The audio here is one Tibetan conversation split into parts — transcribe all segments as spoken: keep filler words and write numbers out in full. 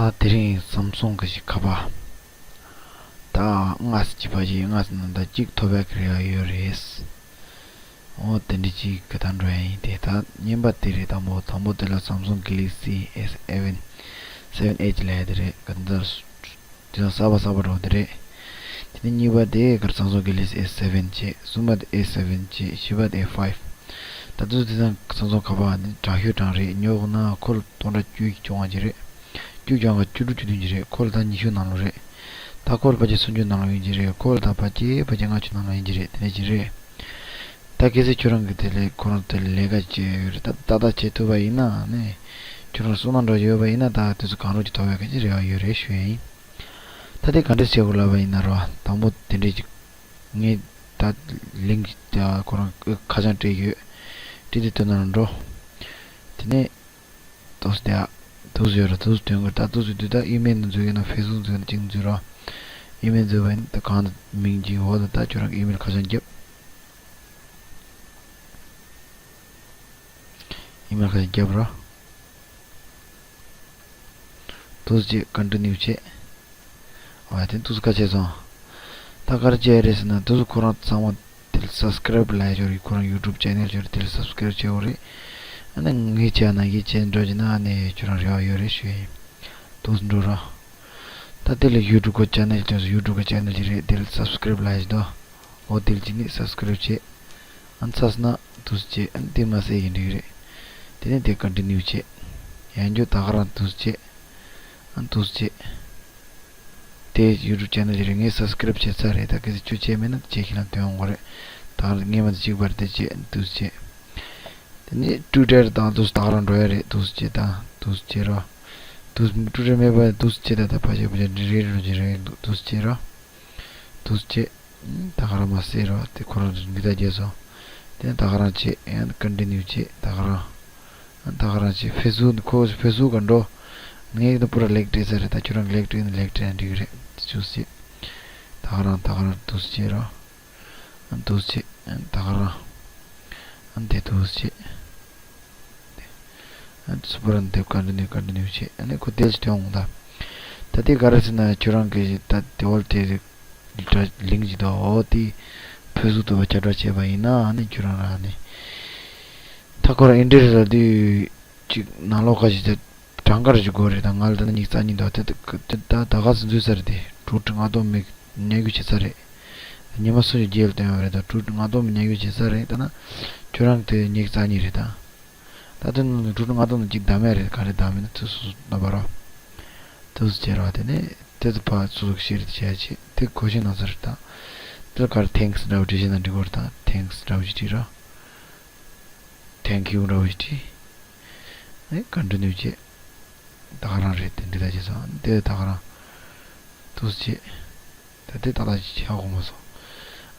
ད་དེ་རིང་སམ་སུང་གི་ཞིག་ཁ་པར་ད་ལྔ་ཙམ་གཅིག་པ་ཞིག་ལྔ་ཙམ་ནང་ད་གཅིག་ཐོབ་ཡག་གི་རེ་བ་ཡོད་རེད། འོ་དེ་འདྲ་ཅིག་གི་ད་འགྲོ་ཡ་ཡིན། དེ་ད་གཉིས་པ་དེ་རེད། དང་པོ་དང་པོ་དེ་ལ་Samsung Galaxy S seven, seven H ལབ་ཡ་དེ་རེད། ག་ད་དེ་ཡང་གསར་པ་གསར་པ་འགྲོ་དེ་རེད། དེ་ནས་གཉིས་པ་དེ་གར་Samsung Galaxy S seven བྱས། གསུམ་པ་དེ་S seven བྱས། བཞི་པ་དེ S five། ད་དུང་དེ་དང་Samsung ཁ་པར་ནི་དྲག་ཤོས་གྲངས་རེད། ཉོ་དགོས་ན་ཁོ་ལ་སྟོང་ཕྲག་བཅུ་གཅིག་བྱུང་བ་ཅིག་རེད། བཅུ་བྱུང་ག་བཅུ་དྲུག་བཅུ་བདུན་ཅིག་རེད། ཁོ་ལ་ད་ཉི་ཤུ་ནང་ལོགས་རེད། ད་ཁོ་ལ་ཕལ་ཆེར་སུམ་ཅུ་ནང་ལོགས་ཡིན་གྱི་རེད། ཁོ་ལ་ད་ཕལ་ཆེར་ཕལ་ཆེར་ལྔ་བཅུ་ནང་ལོགས་ཡིན་གྱི་རེད། དེ་འདྲ་ཅིག་རེད། ད་གལ་སྲིད་ཁྱོད་རང་གིས་དེ་ལས་ཁོ་རང་དེ་ལས་ཀ་བྱས་ཡོད་རེད། ད་ཏག་ཏག་བྱེད་ཐུབ་པ་ཡིན་ན་ནི། ཁྱོད་རང་བསོད་ནམས་འགྲོ་ཡོད་པ་ཡིན་ན་ད་དུས་ཚོད་གང་རུང་ཅིག་ཐོབ་ཡག་གི་རེ་བ་ཡོད་རེད་ཞུ་ཡ་ཡིན། ད་དེ་ག་འདྲས་བྱེད་དགོས་ལབ་པ་ཡིན་ན་རོ། དང་པོ་དེ་འདྲས་ཅིག་ངས་ད་ལིང་ཀི་ཁོ་རང་ཁ་བྱང་སྤྲད་ཡོད། སྤྲད་དེ་དོན་དག་འགྲོ། དེ་ནས་ཏོག་ཙམ་དེ་ཨ། ཏོག་ཙམ་ཡོད་ར། ཏོག་ཙམ་དོན་དགོས། ད་ཏོག་ཙམ་དུས་ད་ཨི་མེལ་ནང་འཛུལ་ཡོད་ན་ཕེ་སི་བུག་འཛུལ་ཡོད་ན་གཅིག་འཛུལ་ར། ཨི་མེལ་འཛུལ་བ་ཡིན་ད་གང་ད་མིང་གཅིག་འོག་ད་ད་ཁྱོད་རང་གི་ཨི་མེལ་ཁ་བྱང་རྒྱབ། ཨི་མེལ་ཁ་བྱང་རྒྱབ་ར། ཏོག་ཙམ་ཅིག་ཀོན་ཊི་ནིའུ་བྱེད། ཨ་དེ་ཏོག་ཙམ་ཁ་ཕྱེ་སོང་། ད་ག་རེ་བྱས་རེད་ཟེར་ན་ཏོག་ཙམ་ཁོ་རང་ཚང་མ་དེ་ལ་སབ་སི་ཀ་རེབ་ལབ་ཡ་ཅིག་ཡོད་རེད། ཁོ་རང་ཡུ་ཊུབ་ཅེ་ནལ་ཅིག་ཡོད་རེད། དེ་ལ་སབ་སི་ཀ་རེབ་བྱེད་དགོས་རེད། ཨ་ནི་ངས་བྱས་ན་ཡིན་བྱས་འགྲོ་བྱས་ན་ཨ་ནི་ཁྱོད་རང་རེ་བ་ཡོད་རེད་ཞུ་ཡ་ཡིན། ཏོག་ཙམ་འགྲོ་ར། ད་དེ་ལ་ཡུ་ཊུབ་གི་ཅེ་ནལ་ཅིག་ཡོད་རེད། ཡུ་ཊུབ་གི་ཅེ་ནལ་ཅིག་རེད། དེ་ལ་སབ་སི་ཀ་རེབ་ལབ་ཡ་ཅིག་འདུག་འོ་དེ་ལ་ཅིག་ནི་སབ་སི་ཀ་རེབ་བྱེད། ཨ་ནི་ཚར་སོང་ན་ཏོག་ཙམ་བྱེད། ཨ་ནི་དེ་མ་ཟད་ཡིན་འགྲིག་གི་རེད། དེ་ནས་དེ་ཀོན་ཊི་ནིའུ་བྱེད། ཡང་བསྐྱར་ད་ག་རང་ཏོག་ཙམ་བྱེད། ཨ་ནི་ཏོག་ཙམ་བྱེད། དེ་ཡུ་ཊུབ་ཅེ་ནལ་ཅིག་རེད། ངས་སབ་སི་ཀ་རེབ་བྱས་ཚར་རེད། ད་གལ་སྲིད་ཁྱོད་བྱས་མེད་ན་ཁྱོད་ཁྱེད་རང་སྟོན་ཡོང་གི་རེད། ད་ག་རང་སྔས་མ་དང་གཅིག་པ་རེད། དེ་བྱེད། ཨ་ནི་ཏོག་ཙམ་བྱེད། དེ་ནས་ཊུ་ཊར་དང་ཏོག་ཙམ་ད་ག་རང་འགྲོ་ཡ་རེད། ཏོག་ཙམ་བྱེད་དང་ཏོག་ཙམ་བྱེད་རོགས། ཏོག་ཙམ་ཊུ་ཊར་མེད་པ་ཏོག་ཙམ་བྱེད། ད་ད་ཕ་ཞབས་པུ་ཅན་རེད་རེད་རེད་རེད་འདུག་ཏོག་ཙམ་བྱེད་རོགས། ཏོག་ཙམ་བྱེད། ད་ག་རང་མ་ཟད་རོགས། དེ་ཁོ་རང་ཚོ་འདི་ལྟར་བརྒྱབ་སོང་། དེ་ནས་ད་ག་རང་བྱེད། ཡང་ཀོན་ཊི་ནིའུ་བྱེད། ད་ག་རང་། ད་ག་རང་བྱེད། ཕེ་སི་བུག་ཁོ་ཕེ་སི་བུག་ག་འགྲོ། ངས་ད་པུ་ར་ལེགས་སྤྲད་ཚར་རེད། ད་ཁྱོད་རང་ལེགས་སྤྲད་ན་ལེགས་སྤྲད་ན་འགྲིག་གི་རེད། ཏོག་ཙམ་བྱེད། ད་ག་རང་ད་ག་རང་ཏོག་ཙམ་བྱེད་རོགས། ཨ་ཏོག་ཙམ་བྱེད། ད་ག་རང་། ཨ་དེ་ཏོག་ཙམ་བྱེད། ཨ་སུ་པར་ཨ་དེ་ཀོན་ཊི་ནིའུ་ཀོན་ཊི་ནིའུ་བྱེད། ཨ་ནི་ཁོ་དེ་ལ་སྟོན་འོང་ད། ད་དེ་ག་རེ་ཟེར་ན་ཁྱོད་རང་གི་ད་དེ་འོལ་དེ་ལིང་ཅིག་འདུག་འོ་དེ་ཕེ་སི་བུག་ཐོག་བརྒྱབ་བྱས་པ་ཡིན་ན་ཨ་ནི་ཁྱོད་རང་རང་ནི་ད་ཁོ་རང་ཨིན་ཊར་ནེཊ་ལ་དུས་གཅིག་ནང་ལོགས་ཁ་ཞིག་དེ་གྲངས་ཀ་རེ་ཞིག་དགོས་རེད། ད་ང་ལ་ད་ནི་ཉི་ཤུ་རྩ་གཉིས་འདུག་དེ་དེ་ད་ད་ག་ཚོད་འཛུལ་ཚར་རེད། དེ་དྲུག་ཁྲི་ལྔ་སྟོང་མི་ཉར་རྒྱུ་བྱས་ཚར་རེད། ཉི་མ་སུམ་ཅུ་རྗེས་ལ་བཏོན་ཡོད་རེད། ད་དྲུག་ཁྲི་ལྔ་སྟོང་མི་ཉར་རྒྱུ་བྱས་ཚར་རེད། ད་ན་ཁྱོད་རང་དེ་ཉི་ཤུ་རྩ་གཉིས་རེད་ད། ད་དེ་ནང་ནས་དྲུག་ཁྲི་ལྔ་སྟོང་ནང་གཅིག་བདམས་ཡ་རེད། ག་རེ་བདམས་ཡིན་ན་ཚུར་སོ་སོ་ན་བར་རོ། ཏོག་ཙམ་བྱེད་རོགས། དེ་ནས་དེ་ཚོ་ཕར་སོ་སོ་གི་ཤེར་བྱས་བྱས་དེ་གོ་ཤེས་གནང་ས་རེད་ད། དེ་ལ་ག་རེ་ཐེངས་འདྲ་བོ་བྲིས་ཤེས་ན་འགྲིག་གི་རེད་ད། ཐེངས་འདྲ་བོ་ཅིག་བྲིས་རོགས། ཐེང་ཀིའུ་འདྲ་བོ་ཞིག་བྲིས། ཨེ་ཀོན་ཊི་ནིའུ་བྱེད། ད་ག་རང་རེད། དེ་འདི་ལྟར་བྱས་སོང་། དེ་ད་ག་རང་ཏོག་ཙམ་བྱེད། ད་དེ་ཏག་ཏག་ཅིག་ཆགས་དགོས་མ་སོང་།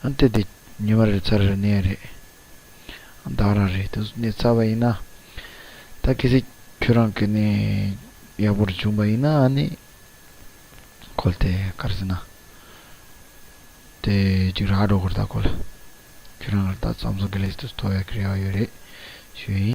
ཨ་དེ་དེ་ཉི་མ་རེ་ཚར་རེ་གནས་རེད། ཨ་ད་ག་རང་རེད། དེ་གནས་ཚར་བ་ཡིན་ན། ད་གལ་སྲིད་ཁྱོད་རང་གི་ནས་ཡག་པོ་རེ་བྱུང་བ་ཡིན་ན་ཨ་ནི། ཁོ་ལ་དེ་ག་རེ་ཟེར་ན། དེ་གཅིག་རག་འགྲོ་གི་རེད་ད་ཁོ་ལ། ཁྱོད་རང་ལ་ད་སམ་སུང་གི་ལེགས་སི་ཐོབ་ཡག་གི་རེ་བ་ཡོད་རེད། ཞུ་ཡིན།